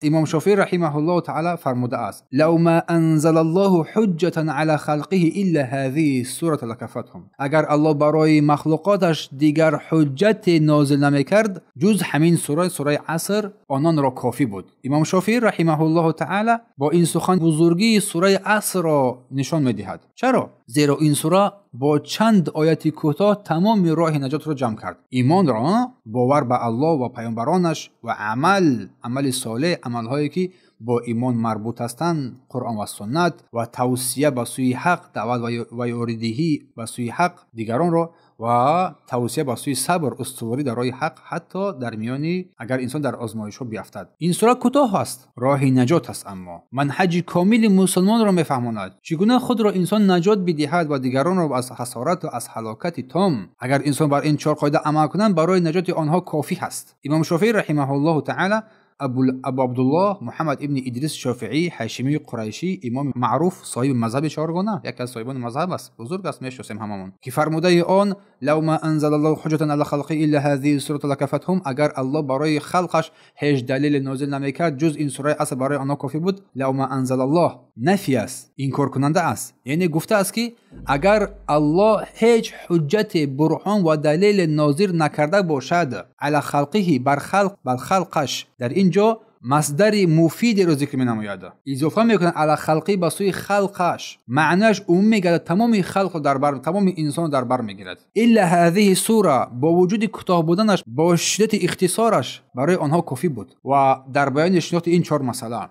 Имом Шофеъӣ раҳимаҳуллоҳу таъоло фармудааст: لو ما أنزل الله حجة على خلقه إلا هذه السورة لكفتهم. Агар Аллоҳ барои махлуқоташ дигар ҳуҷҷате нозил намекард, ҷуз ҳамин сура, сураи Аср, ононро кофӣ буд. Имом Шофеъӣ раҳимаҳуллоҳу таъоло бо ин сухан бузургии сураи Асрро нишон медиҳад. Чаро? Зеро ин сура бо чанд ояти кӯтоҳ тамоми роҳи наҷотро ҷамъ кард. Имонро, бовар ба Аллоҳ ва паёмбаронаш ва амал, амали солеҳ, амалҳое ки бо имон марбут ҳастанд, Қуръон ва суннат ва тавсия ба сӯи ҳақ, даъват ва ёридиҳӣ ба сӯи ҳақ дигаронро ва тавсия ба сӯи сабр, устуворӣ дар роҳи ҳақ, ҳатто дар миёни агар инсон дар озмоишҳо биафтад. Ин сура кӯтоҳ аст, роҳи наҷот аст, аммо манҳаҷи комили мусулмонро мефаҳмонад. Чӣ гуна худро инсон наҷот бидиҳад ва дигаронро аз хасорат ва аз ҳалокати том. Агар инсон бар ин чор қоида амал кунанд, барои наҷоти онҳо кофӣ ҳаст. Имом Шофеъӣ раҳимаҳуллоҳу таъоло Абу Абдуллоҳ Муҳаммад ибни Идрис Шофеъӣ Ҳашимии Қурайшӣ, имоми маъруф, соҳиби мазҳаби чоргона, яке аз соҳибони мазҳаб аст, бузург аст, мешиносем ҳамамон, ки фармудаи он لو ما أنزل الله حجة على خلقه إلا هذه السورة لكفتهم, агар Аллоҳ барои халқаш ҳеҷ далеле нозил намекард, ҷуз ин сураи Аср барои онҳо кофӣ буд. لو ما أنزل الله нафи аст, инкоркунанда аст, яъне гуфтааст ки агар Аллоҳ ҳеҷ ҳуҷҷате, бурҳон ва далеле нозир накарда бошад, على خلقه, бар халқ, бар халқаш, дар ин ҷо масдари муфидеро зикр менамояд, изофа мекунад على خلقه ба сӯи халқаш, маънояш умум мегардад, тамоми халқро дар бар, тамоми инсонро дар бар мегирад. إلا هذه السورة, бо вуҷуди кӯтоҳ буданаш, бо шиддати ихтисораш барои онҳо кофӣ буд. Ва дар баёни шинохти ин чор масъала